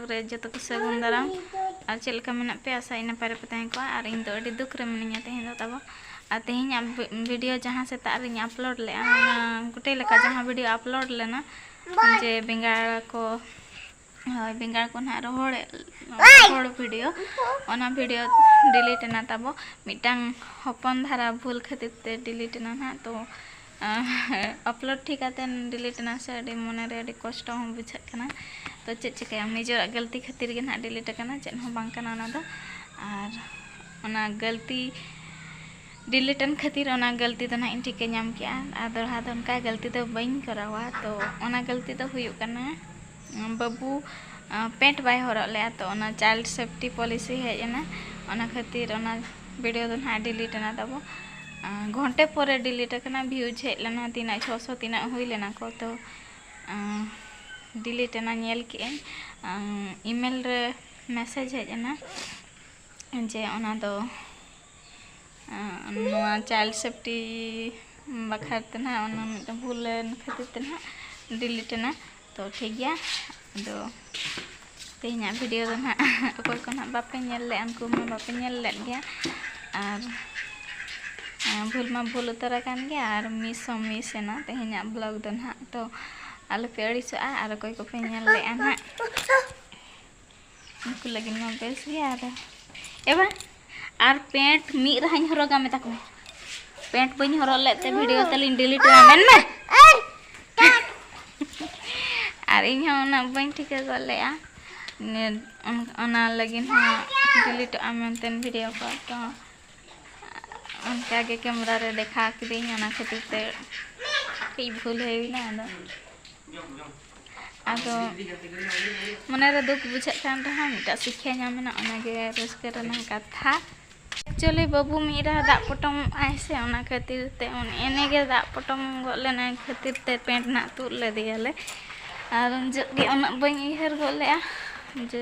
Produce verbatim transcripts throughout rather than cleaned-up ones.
ᱨᱮ ᱡᱚᱛᱚ ᱠᱚ ᱥᱟᱹᱜᱩᱱ ᱫᱟᱨᱟᱢ᱾ ᱟᱨ ᱪᱮᱫ ᱞᱮᱠᱟ ᱢᱮᱱᱟᱜ ᱯᱮᱭᱟ? ᱟᱥᱟᱭᱟᱹᱧ ᱱᱟᱯᱟᱭ ᱨᱮᱯᱮ ᱛᱟᱦᱮᱸ ᱠᱚᱜᱼᱟ᱾ ᱟᱨ ᱤᱧ ᱫᱚ ᱟᱹᱰᱤ ᱫᱩᱠ ᱨᱮ ᱢᱤᱱᱟᱹᱧᱟ ᱛᱮᱦᱮᱧ ᱫᱚ ᱛᱟᱵᱚ᱾ ᱟᱨ ᱛᱮᱦᱮᱧᱟᱜ ᱵᱷᱤ-, ᱵᱷᱤᱰᱤᱭᱳ ᱡᱟᱦᱟᱸ ᱥᱮᱛᱟᱜ ᱨᱤᱧ ᱟᱯᱞᱳᱰ ᱞᱮᱫᱼᱟ, ᱚᱱᱟ ᱜᱩᱴᱟᱹᱭ ᱞᱮᱠᱟ ᱡᱟᱦᱟᱸ ᱵᱷᱤᱰᱤᱭᱳ ᱟᱯᱞᱳᱰ ᱞᱮᱱᱟ, ᱡᱮ ᱵᱮᱸᱜᱟᱲ ᱠᱚ, ᱦᱳᱭ, ᱵᱮᱸᱜᱟᱲ ᱠᱚ ᱱᱟᱦᱟᱜ ᱨᱚᱦᱚᱲ, ᱨᱚᱦᱚᱲ ᱵᱷᱤᱰᱤᱭᱳ, ᱚᱱᱟ ᱵᱷᱤᱰᱤᱭᱳ ᱰᱤᱞᱤᱴ ᱮᱱᱟ ᱛᱟᱵᱚ᱾ ᱢᱤᱫᱴᱟᱝ ᱦᱚᱯᱚᱱ ᱫᱷᱟᱨᱟ ᱵᱷᱩᱞ ᱠᱷᱟᱹᱛᱤᱨ ᱛᱮ ᱰᱤᱞᱤᱴ ᱮᱱᱟ ᱱᱟᱦᱟᱜ᱾ ᱛᱚ ᱟᱯᱞᱳᱰ ᱴᱷᱤᱠ ᱠᱟᱛᱮ ᱰᱤᱞᱤᱴ ᱮᱱᱟ ᱥᱮ, ᱟᱹᱰᱤ ᱢᱚᱱᱮᱨᱮ ᱟᱹᱰᱤ ᱠᱚᱥᱴᱚ ᱦᱚᱸ ᱵᱩᱡᱷᱟᱹᱜ ᱠᱟᱱᱟ᱾ ᱛᱚ ᱪᱮᱫ ᱪᱤᱠᱟᱹᱭᱟᱢ, ᱱᱤᱡᱮᱨᱟᱜ ᱜᱟᱹᱞᱛᱤ ᱠᱷᱟᱹᱛᱤᱨ ᱜᱮ ᱱᱟᱦᱟᱜ ᱰᱤᱞᱤᱴ ᱟᱠᱟᱱᱟ, ᱪᱮᱫ ᱦᱚᱸ ᱵᱟᱝ ᱠᱟᱱᱟ ᱚᱱᱟ ᱫᱚ᱾ ᱟᱨ ᱚᱱᱟ ᱜᱟᱹᱞᱛᱤ ᱰᱤᱞᱤᱴ ᱮᱱ ᱠᱷᱟᱹᱛᱤᱨ ᱚᱱᱟ ᱜᱟᱹᱞᱛᱤ ᱫᱚ ᱱᱟᱦᱟᱜ ᱤᱧ ᱴᱷᱤᱠᱟᱹ ᱧᱟᱢ ᱠᱮᱜᱼᱟ᱾ ᱟᱨ ᱫᱚᱦᱲᱟ ᱫᱚ ᱚᱱᱠᱟ ᱜᱟᱹᱞᱛᱤ ᱫᱚ ᱵᱟᱹᱧ ᱠᱚᱨᱟᱣᱟ᱾ ᱛᱚ ᱚᱱᱟ ᱜᱟᱹᱞᱛᱤ ᱫᱚ ᱦᱩᱭᱩᱜ ᱠᱟᱱᱟ, ᱵᱟᱹᱵᱩ ᱯᱮᱱᱴ ᱵᱟᱭ ᱦᱚᱨᱚᱜ ᱞᱮᱜᱼᱟ, ᱛᱚ ᱚᱱᱟ ᱪᱟᱭᱤᱞᱰ ᱥᱮᱯᱴᱤ ᱯᱚᱞᱤᱥᱤ ᱦᱮᱡ ᱮᱱᱟ, ᱚᱱᱟ ᱠᱷᱟᱹᱛᱤᱨ ᱚᱱᱟ ᱵᱷᱤᱰᱤᱭᱳ ᱫᱚ ᱱᱟᱦᱟᱜ ᱰᱤᱞᱤᱴ ᱮᱱᱟ ᱛᱟᱵᱚ᱾ ᱜᱷᱚᱱᱴᱮ ᱯᱚᱨᱮ ᱰᱤᱞᱤᱴ ᱟᱠᱟᱱᱟ, ᱵᱷᱤᱭᱩᱡᱽ ᱦᱮᱡ ᱞᱮᱱᱟ ᱛᱤᱱᱟᱹᱜ, ᱪᱷᱚᱥᱚ ᱛᱤᱱᱟᱹᱜ ᱦᱩᱭ ᱞᱮᱱᱟ ᱠᱚ, ᱛᱚ ᱰᱤᱞᱤᱴ ᱮᱱᱟ, ᱧᱮᱞ ᱠᱮᱜᱼᱟᱹᱧ᱾ ᱤᱢᱮᱞ ᱨᱮ ᱢᱮᱥᱮᱡᱽ ᱦᱮᱡ ᱮᱱᱟ ᱡᱮ ᱚᱱᱟ ᱫᱚ ᱱᱚᱣᱟ ᱪᱟᱭᱤᱞᱰ ᱥᱮᱯᱴᱤ ᱵᱟᱠᱷᱨᱟ ᱛᱮ ᱱᱟᱦᱟᱜ ᱚᱱᱟ ᱢᱤᱫᱴᱟᱝ ᱵᱷᱩᱞ ᱮᱱ ᱠᱷᱟᱹᱛᱤᱨ ᱛᱮ ᱱᱟᱦᱟᱜ ᱰᱤᱞᱤᱴ ᱮᱱᱟ᱾ ᱛᱚ ᱴᱷᱤᱠ ᱜᱮᱭᱟ, ᱟᱫᱚ ᱛᱮᱦᱮᱧᱟᱜ ᱵᱷᱤᱰᱤᱭᱳ ᱫᱚ ᱱᱟᱦᱟᱜ ᱚᱠᱚᱭ ᱠᱚ ᱱᱟᱦᱟᱜ ᱵᱟᱯᱮ ᱧᱮᱞ ᱞᱮᱫᱼᱟ, ᱩᱱᱠᱩ ᱢᱟ ᱵᱟᱯᱮ ᱧᱮᱞ ᱞᱮᱫ ᱜᱮᱭᱟ᱾ ᱟᱨ ᱵᱷᱩᱞ ᱢᱟ ᱵᱷᱩᱞ ᱩᱛᱟᱹᱨ ᱟᱠᱟᱱ ᱜᱮᱭᱟ, ᱟᱨ ᱢᱤᱥ ᱦᱚᱸ ᱢᱤᱥ ᱮᱱᱟ ᱛᱮᱦᱮᱧᱟᱜ ᱵᱞᱚᱜ ᱫᱚ ᱱᱟᱦᱟᱜ᱾ ᱛᱚ ᱟᱞᱚᱯᱮ ᱟᱹᱲᱤᱥᱚᱜᱼᱟ, ᱟᱨ ᱚᱠᱚᱭ ᱠᱚᱯᱮ ᱧᱮᱞ ᱞᱮᱫᱼᱟ ᱱᱟᱦᱟᱜ᱾ ᱩᱱᱠᱩ ᱞᱟᱹᱜᱤᱫ ᱢᱟ ᱵᱮᱥ ᱜᱮ᱾ ᱟᱨ ᱮ ᱵᱟ, ᱟᱨ ᱯᱮᱱᱴ ᱢᱤᱫ ᱨᱟᱦᱟᱧ ᱦᱚᱨᱚᱜᱟ ᱢᱮᱛᱟ ᱠᱚ ᱢᱮ᱾ ᱯᱮᱱᱴ ᱵᱟᱹᱧ ᱦᱚᱨᱚᱜ ᱞᱮᱫ ᱛᱮ ᱵᱷᱤᱰᱤᱭᱳ ᱛᱟᱹᱞᱤᱧ ᱰᱤᱞᱤᱴ ᱮᱱᱟ, ᱢᱮᱱ ᱢᱮ᱾ ᱟᱨ ᱤᱧ ᱦᱚᱸ ᱩᱱᱟᱹᱜ ᱵᱟᱹᱧ ᱴᱷᱤᱠᱟᱹ ᱜᱚᱫ ᱞᱮᱫᱼᱟ, ᱚᱱᱟ ᱞᱟᱹᱜᱤᱫ ᱦᱚᱸ ᱰᱤᱞᱤᱴᱚᱜᱼᱟ ᱢᱮᱱᱛᱮ ᱵᱷᱤᱰᱤᱭᱳ ᱠᱚ᱾ ᱛᱚ ᱚᱱᱠᱟᱜᱮ ᱠᱮᱢᱨᱟ ᱨᱮ ᱫᱮᱠᱷᱟᱣ ᱠᱤᱫᱟᱹᱧ, ᱚᱱᱟ ᱠᱷᱟᱹᱛᱤᱨ ᱛᱮ ᱠᱟᱹᱡ ᱵᱷᱩᱞ ᱦᱩᱭᱱᱟ᱾ ᱟᱫᱚ ᱟᱫᱚ ᱢᱚᱱᱮᱨᱮ ᱫᱩᱠ ᱵᱩᱡᱷᱟᱹᱜ ᱠᱟᱱ ᱨᱮᱦᱚᱸ ᱢᱤᱫᱴᱟᱝ ᱥᱤᱠᱠᱷᱟ ᱧᱟᱢ ᱮᱱᱟ, ᱚᱱᱟᱜᱮ ᱨᱟᱹᱥᱠᱟᱹ ᱨᱮᱱᱟᱜ ᱠᱟᱛᱷᱟ᱾ ᱮᱠᱪᱩᱭᱮᱞᱤ ᱵᱟᱹᱵᱩ ᱢᱤᱫ ᱨᱟᱦᱟ ᱫᱟᱜ ᱯᱚᱴᱚᱢᱚᱜ ᱟᱭ ᱥᱮ, ᱚᱱᱟ ᱠᱷᱟᱹᱛᱤᱨ ᱛᱮ ᱩᱱ ᱮᱱᱮ ᱜᱮ ᱫᱟᱜ ᱯᱚᱴᱚᱢ ᱜᱚᱫ ᱞᱮᱱᱟᱭ ᱠᱷᱟᱹᱛᱤᱨ ᱛᱮ ᱯᱮᱱᱴ ᱱᱟᱜ ᱛᱩᱫ ᱞᱮᱫᱮᱭᱟᱞᱮ᱾ ᱟᱨ ᱩᱱ ᱡᱚᱦᱚᱜ ᱜᱮ ᱩᱱᱟᱹᱜ ᱵᱟᱹᱧ ᱩᱭᱦᱟᱹᱨ ᱜᱚᱫ ᱞᱮᱫᱼᱟ ᱡᱮ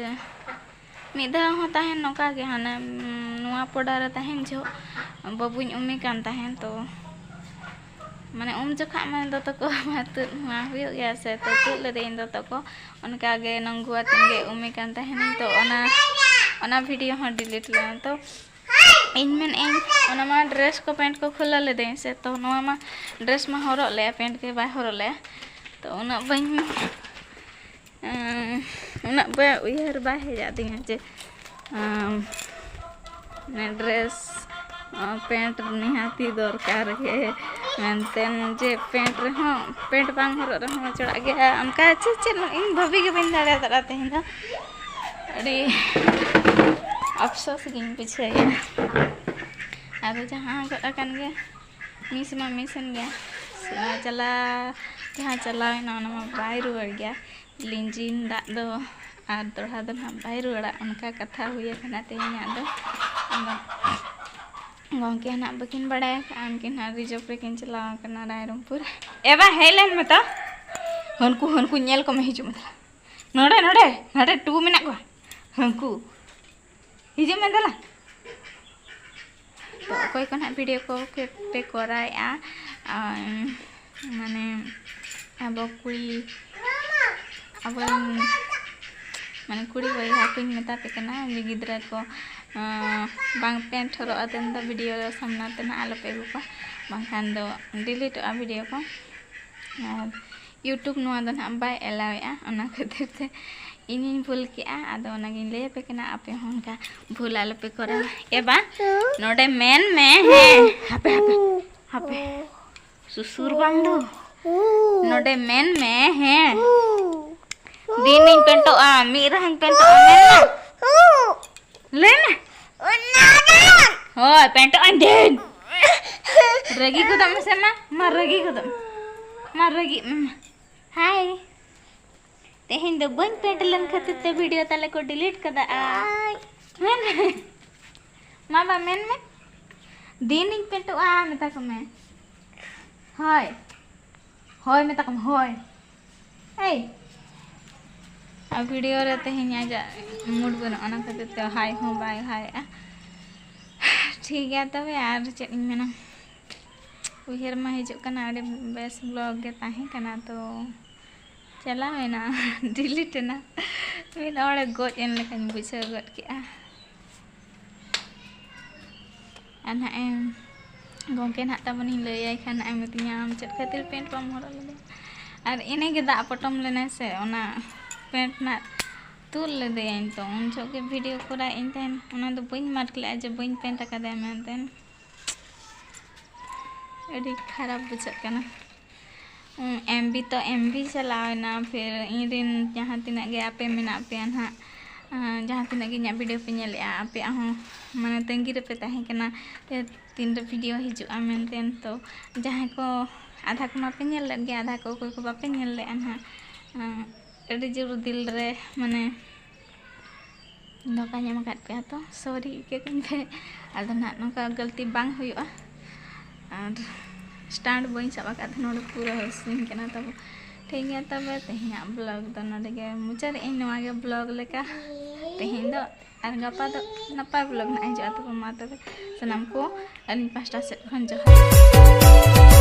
ᱢᱤᱫ ᱫᱷᱟᱣ ᱦᱚᱸ ᱛᱟᱦᱮᱱ ᱱᱚᱝᱠᱟ ᱜᱮ, ᱦᱟᱱᱮ ᱱᱚᱣᱟ ᱯᱚᱰᱟ ᱨᱮ ᱛᱟᱦᱮᱱ ᱡᱚᱦᱚᱜ ᱵᱟᱹᱵᱩᱧ ᱩᱢᱮ ᱠᱟᱱ ᱛᱟᱦᱮᱱ, ᱛᱚ ᱢᱟᱱᱮ ᱩᱢ ᱡᱚᱠᱷᱟᱜ ᱢᱟᱱᱮ ᱫᱚᱛᱚ ᱠᱚ ᱢᱟ ᱛᱩᱫ ᱢᱟ ᱦᱩᱭᱩᱜ ᱜᱮᱭᱟ ᱥᱮ, ᱛᱚ ᱛᱩᱫ ᱞᱮᱫᱟᱹᱧ ᱫᱚᱛᱚ ᱠᱚ, ᱚᱱᱠᱟ ᱜᱮ ᱱᱚᱝᱜᱩ ᱟᱛᱮᱧ ᱜᱮ ᱩᱢᱮ ᱠᱟᱱ ᱛᱟᱦᱮᱱᱟᱹᱧ, ᱛᱚ ᱚᱱᱟ ᱚᱱᱟ ᱵᱷᱤᱰᱤᱭᱳ ᱦᱚᱸ ᱰᱤᱞᱤᱴ ᱞᱮᱱᱟ᱾ ᱛᱚ ᱤᱧ ᱢᱮᱱᱮᱫ ᱟᱹᱧ ᱚᱱᱟ ᱢᱟ ᱰᱨᱮᱥ ᱠᱚ ᱯᱮᱱᱴ ᱠᱚ ᱠᱷᱩᱞᱟᱹ ᱞᱮᱫᱟᱹᱧ ᱥᱮ, ᱛᱚ ᱱᱚᱣᱟ ᱢᱟ ᱰᱨᱮᱥ ᱢᱟ ᱦᱚᱨᱚᱜ ᱞᱮᱜᱼᱟ, ᱯᱮᱱᱴ ᱜᱮ ᱵᱟᱭ ᱦᱚᱨᱚᱜ ᱞᱮᱜᱼᱟ, ᱛᱚ ᱩᱱᱟᱹᱜ ᱵᱟᱹᱧ ᱩᱱᱟᱹᱜ ᱵᱟᱭ ᱩᱭᱦᱟᱹᱨ ᱵᱟᱭ ᱦᱮᱡ ᱟᱹᱫᱤᱧᱟ ᱡᱮ ᱰᱨᱮᱥ ᱯᱮᱱᱴ ᱱᱤᱦᱟᱹᱛᱤ ᱫᱚᱨᱠᱟᱨ ᱜᱮ ᱢᱮᱱᱛᱮ, ᱡᱮ ᱯᱮᱱᱴ ᱨᱮᱦᱚᱸ, ᱯᱮᱱᱴ ᱵᱟᱝ ᱦᱚᱨᱚᱜ ᱨᱮᱦᱚᱸ ᱪᱟᱞᱟᱜ ᱜᱮᱭᱟ, ᱚᱱᱠᱟ ᱪᱮᱫ ᱪᱮᱫ ᱤᱧ ᱵᱷᱟᱹᱵᱤ ᱜᱮ ᱵᱟᱹᱧ ᱫᱟᱲᱮ ᱠᱟᱫᱟ ᱛᱮᱦᱮᱧ ᱫᱚ᱾ ᱟᱹᱰᱤ ᱟᱯᱥᱳᱥ ᱜᱤᱧ ᱵᱩᱡᱷᱟᱹᱣᱮᱫᱼᱟ᱾ ᱟᱫᱚ ᱡᱟᱦᱟᱸ ᱜᱚᱫ ᱟᱠᱟᱱ ᱜᱮ, ᱢᱤᱥ ᱢᱟ ᱢᱤᱥ ᱮᱱ ᱜᱮᱭᱟ᱾ ᱪᱟᱞᱟᱣ, ᱡᱟᱦᱟᱸ ᱪᱟᱞᱟᱣ ᱮᱱᱟ ᱚᱱᱟ ᱢᱟ ᱵᱟᱭ ᱨᱩᱣᱟᱹᱲ ᱜᱮᱭᱟ᱾ ᱞᱤᱸᱡᱤᱱ ᱫᱟᱜ ᱫᱚ ᱟᱨ ᱫᱚᱲᱦᱟ ᱫᱚ ᱱᱟᱦᱟᱜ ᱵᱟᱭ ᱨᱩᱣᱟᱹᱲᱟ, ᱚᱱᱠᱟ ᱠᱟᱛᱷᱟ ᱦᱩᱭ ᱟᱠᱟᱱᱟ ᱛᱮᱦᱮᱧᱟᱜ ᱫᱚ᱾ ᱟᱫᱚ ᱜᱚᱢᱠᱮ ᱱᱟᱦᱟᱜ ᱵᱟᱹᱠᱤᱱ ᱵᱟᱲᱟᱭ ᱟᱠᱟᱫᱼᱟ, ᱩᱱᱠᱤᱱ ᱱᱟᱦᱟᱜ ᱨᱤᱡᱟᱨᱵᱷ ᱨᱮᱠᱤᱱ ᱪᱟᱞᱟᱣ ᱟᱠᱟᱱᱟ ᱨᱟᱭᱨᱚᱝᱯᱩᱨ᱾ ᱮ ᱵᱟ, ᱦᱮᱡ ᱞᱮᱱ ᱢᱮ ᱛᱚ᱾ ᱦᱟᱹᱱᱠᱩ, ᱦᱟᱹᱱᱠᱩ ᱧᱮᱞ ᱠᱚᱢᱮ, ᱦᱤᱡᱩᱜ ᱢᱮ ᱛᱟᱞᱟᱝ᱾ ᱱᱚᱰᱮ, ᱱᱚᱰᱮ, ᱱᱚᱰᱮ ᱴᱩ ᱢᱮᱱᱟᱜ ᱠᱚᱣᱟ᱾ ᱦᱟᱹᱱᱠᱩ᱾ ᱦᱤᱡᱩᱜ ᱢᱮ ᱫᱮᱞᱟ᱾ ᱛᱚ ᱚᱠᱚᱭ ᱠᱚ ᱱᱟᱦᱟᱜ ᱵᱷᱤᱰᱤᱭᱳ ᱠᱚ ᱯᱮ ᱠᱚᱨᱟᱣᱮᱫᱼᱟ, ᱟᱨ ᱢᱟᱱᱮ ᱟᱵᱚ ᱠᱩᱲᱤ, ᱟᱵᱚᱨᱮᱱ ᱢᱟᱱᱮ ᱠᱩᱲᱤ ᱵᱚᱭᱦᱟ ᱠᱚᱧ ᱢᱮᱛᱟ ᱯᱮ ᱠᱟᱱᱟ, ᱡᱮ ᱜᱤᱫᱽᱨᱟᱹ ᱠᱚ, ᱟᱸ, ᱵᱟᱝ ᱯᱮᱱᱴ ᱦᱚᱨᱚᱜ ᱟᱛᱮᱱ ᱫᱚ ᱵᱷᱤᱰᱤᱭᱳ ᱥᱟᱢᱱᱟ ᱛᱮ ᱱᱟᱦᱟᱜ ᱟᱞᱚ ᱯᱮ ᱟᱹᱜᱩ ᱠᱚᱣᱟ, ᱵᱟᱝᱠᱷᱟᱱ ᱫᱚ ᱰᱤᱞᱤᱴᱚᱜᱼᱟ ᱵᱷᱤᱰᱤᱭᱳ ᱠᱚ᱾ ᱟᱨ YouTube ᱱᱚᱣᱟ ᱫᱚ ᱱᱟᱦᱟᱜ ᱵᱟᱭ ᱮᱞᱟᱣᱮᱫᱼᱟ, ᱚᱱᱟ ᱠᱷᱟᱹᱛᱤᱨ ᱛᱮ ᱤᱧᱤᱧ ᱵᱷᱩᱞ ᱠᱮᱜᱼᱟ᱾ ᱟᱫᱚ ᱚᱱᱟᱜᱤᱧ ᱞᱟᱹᱭ ᱟᱯᱮ ᱠᱟᱱᱟ, ᱟᱯᱮ ᱦᱚᱸ ᱚᱱᱠᱟ ᱵᱷᱩᱞ ᱟᱞᱚ ᱯᱮ ᱠᱚᱨᱟᱣᱟ᱾ ᱮ ᱵᱟ, ᱱᱚᱰᱮ ᱢᱮᱱ ᱢᱮ, ᱦᱮᱸ, ᱦᱟᱯᱮ, ᱦᱟᱯᱮ, ᱦᱟᱯᱮ, ᱥᱩᱥᱩᱨ ᱵᱟᱝ ᱫᱚ, ᱱᱚᱰᱮ ᱢᱮᱱ ᱢᱮ, ᱦᱮᱸ, ᱫᱤᱱᱤᱧ ᱯᱮᱱᱴᱚᱜᱼᱟ, ᱢᱤᱫ ᱨᱟᱦᱟᱧ ᱯᱮᱱᱴᱚᱜᱼᱟ, ᱢᱮᱱ ᱢᱮ᱾ ᱞᱟᱹᱭ ᱢᱮ᱾ ᱦᱳᱭ, ᱯᱮᱱᱴᱚᱜ ᱟᱹᱧ ᱫᱤᱱ᱾ ᱨᱟᱹᱜᱤ ᱜᱚᱫᱚᱜ ᱢᱮᱥᱮ ᱢᱟ, ᱢᱟ ᱨᱟᱹᱜᱤ ᱜᱚᱫᱚᱜ ᱢᱮ᱾ ᱢᱟ ᱨᱟᱹᱜᱤᱜ ᱢᱮ ᱢᱟ᱾ ᱦᱟᱭ᱾ ᱛᱮᱦᱮᱧ ᱫᱚ ᱵᱟᱹᱧ ᱯᱮᱱᱴ ᱞᱮᱱ ᱠᱷᱟᱹᱛᱤᱨ ᱛᱮ ᱵᱷᱤᱰᱤᱭᱳ ᱛᱟᱞᱮ ᱠᱚ ᱰᱤᱞᱤᱴ ᱠᱟᱫᱟ᱾ ᱟᱭ᱾ ᱢᱮᱱ ᱢᱮ᱾ ᱢᱟ ᱵᱟ, ᱢᱮᱱ ᱢᱮ᱾ ᱫᱤᱱᱤᱧ ᱯᱮᱱᱴᱚᱜᱼᱟ, ᱢᱮᱛᱟ ᱠᱚ ᱢᱮ᱾ ᱦᱳᱭ᱾ ᱦᱳᱭ, ᱢᱮᱛᱟ ᱠᱚ ᱢᱮ, ᱦᱳᱭ᱾ ᱮᱭ᱾ ᱟᱨ ᱵᱷᱤᱰᱤᱭᱳ ᱨᱮ ᱛᱮᱦᱮᱧ ᱟᱡᱟᱜ ᱢᱩᱰ ᱵᱟᱹᱱᱩᱜᱼᱟ, ᱚᱱᱟ ᱠᱷᱟᱹᱛᱤᱨ ᱛᱮ ᱦᱟᱭ ᱦᱚᱸ ᱵᱟᱭ ᱦᱟᱭᱮᱜᱼᱟ᱾ ᱴᱷᱤᱠ ᱜᱮᱭᱟ ᱛᱚᱵᱮ, ᱟᱨ ᱪᱮᱫ ᱤᱧ ᱢᱮᱱᱟ? ᱩᱭᱦᱟᱹᱨ ᱢᱟ ᱦᱤᱡᱩᱜ ᱠᱟᱱᱟ ᱟᱹᱰᱤ ᱵᱮᱥ ᱵᱞᱚᱜ ᱜᱮ ᱛᱟᱦᱮᱸ ᱠᱟᱱᱟ, ᱛᱚ ᱪᱟᱞᱟᱣ ᱮᱱᱟ, ᱰᱤᱞᱤᱴ ᱮᱱᱟ᱾ ᱢᱤᱫ ᱦᱚᱲᱮ ᱜᱚᱡ ᱮᱱ ᱞᱮᱠᱟᱧ ᱵᱩᱡᱷᱟᱹᱣ ᱜᱚᱫ ᱠᱮᱜᱼᱟ᱾ ᱟᱨ ᱱᱟᱦᱟᱜ ᱮᱢ, ᱜᱚᱢᱠᱮ ᱱᱟᱦᱟᱜ ᱛᱟᱵᱚᱱᱤᱧ ᱞᱟᱹᱭᱟᱭ ᱠᱷᱟᱱ ᱱᱟᱦᱟᱜ ᱮ ᱢᱤᱛᱟᱹᱧᱟ, "ᱟᱢ ᱪᱮᱫ ᱠᱷᱟᱹᱛᱤᱨ ᱯᱮᱱᱴ ᱵᱟᱢ ᱦᱚᱨᱚᱜ ᱞᱮᱫᱟ?" ᱟᱨ ᱤᱱᱟᱹᱜᱮ ᱫᱟᱜ ᱯᱚᱴᱚᱢ ᱞᱮᱱᱟᱭ ᱥᱮ, ᱚᱱᱟ ᱯᱮᱱᱴ ᱱᱟᱦᱟᱜ ᱛᱩᱫ ᱞᱮᱫᱮᱭᱟᱹᱧ᱾ ᱛᱚ ᱩᱱ ᱡᱚᱦᱚᱜ ᱜᱮ ᱵᱷᱤᱰᱤᱭᱳ ᱠᱚᱨᱟᱣ ᱤᱧ ᱛᱟᱦᱮᱱ, ᱚᱱᱟ ᱫᱚ ᱵᱟᱹᱧ ᱢᱟᱨᱠ ᱞᱮᱫᱼᱟ ᱡᱮ ᱵᱟᱹᱧ ᱯᱮᱱᱴ ᱟᱠᱟᱫᱮᱭᱟ ᱢᱮᱱᱛᱮ᱾ ᱟᱹᱰᱤ ᱠᱷᱟᱨᱟᱯ ᱵᱩᱡᱷᱟᱹᱜ ᱠᱟᱱᱟ᱾ ᱮᱢ ᱵᱤ ᱛᱚ ᱮᱢ ᱵᱤ ᱪᱟᱞᱟᱣ ᱮᱱᱟ᱾ ᱯᱷᱤᱨ ᱤᱧ ᱨᱮᱱ ᱡᱟᱦᱟᱸ ᱛᱤᱱᱟᱹᱜ ᱜᱮ ᱟᱯᱮ ᱢᱮᱱᱟᱜ ᱯᱮᱭᱟ ᱱᱟᱦᱟᱜ, ᱟᱸ, ᱡᱟᱦᱟᱸ ᱛᱤᱱᱟᱹᱜ ᱜᱮ ᱤᱧᱟᱹᱜ ᱵᱷᱤᱰᱤᱭᱳ ᱯᱮ ᱧᱮᱞᱮᱫᱼᱟ, ᱟᱯᱮᱭᱟᱜ ᱦᱚᱸ ᱢᱟᱱᱮ ᱛᱟᱺᱜᱤ ᱨᱮᱯᱮ ᱛᱟᱦᱮᱸ ᱠᱟᱱᱟ ᱡᱮ ᱛᱤᱱᱨᱮ ᱵᱷᱤᱰᱤᱭᱳ ᱦᱤᱡᱩᱜᱼᱟ ᱢᱮᱱᱛᱮ᱾ ᱛᱚ ᱡᱟᱦᱟᱸᱭ ᱠᱚ, ᱟᱫᱷᱟ ᱠᱚ ᱢᱟᱯᱮ ᱧᱮᱞ ᱞᱮᱫ ᱜᱮᱭᱟ, ᱟᱫᱷᱟ ᱠᱚ ᱚᱠᱚᱭ ᱠᱚ ᱵᱟᱯᱮ ᱧᱮᱞ ᱞᱮᱫᱼᱟ ᱱᱟᱦᱟᱜ, ᱟᱸ, ᱟᱹᱰᱤ ᱡᱳᱨ ᱫᱤᱞ ᱨᱮ ᱢᱟᱱᱮ ᱫᱷᱳᱠᱟᱧ ᱮᱢ ᱟᱠᱟᱫ ᱯᱮᱭᱟ, ᱛᱚ ᱥᱚᱨᱤ, ᱤᱠᱟᱹ ᱠᱟᱹᱧ ᱯᱮ᱾ ᱟᱫᱚ ᱱᱟᱦᱟᱜ ᱱᱚᱝᱠᱟ ᱜᱟᱹᱞᱛᱤ ᱵᱟᱝ ᱦᱩᱭᱩᱜᱼᱟ᱾ ᱟᱨ ᱥᱴᱟᱱᱰ ᱵᱟᱹᱧ ᱥᱟᱵ ᱟᱠᱟᱫ ᱛᱟᱦᱮᱱᱟ, ᱱᱚᱰᱮ ᱯᱩᱨᱟᱹ ᱦᱟᱹᱥᱩᱧ ᱠᱟᱱᱟ᱾ ᱛᱟᱵᱚ ᱴᱷᱤᱠ ᱜᱮᱭᱟ, ᱛᱚᱵᱮ ᱛᱮᱦᱮᱧᱟᱜ ᱵᱞᱚᱜ ᱫᱚ ᱱᱚᱰᱮ ᱜᱮ ᱢᱩᱪᱟᱹᱫ ᱮᱫᱟᱹᱧ, ᱱᱚᱣᱟ ᱜᱮ ᱵᱞᱚᱜ ᱞᱮᱠᱟ ᱛᱮᱦᱮᱧ ᱫᱚ᱾ ᱟᱨ ᱜᱟᱯᱟ ᱫᱚ ᱱᱟᱯᱟᱭ ᱵᱞᱚᱜ ᱱᱟᱦᱟᱜ ᱦᱤᱡᱩᱜᱼᱟ᱾ ᱛᱚᱵᱮ ᱢᱟ ᱛᱚᱵᱮ ᱥᱟᱱᱟᱢ ᱠᱚ ᱟᱹᱞᱤᱧ ᱯᱟᱦᱴᱟ ᱥᱮᱫ ᱠᱷᱚᱱ ᱡᱚᱦᱟᱨ᱾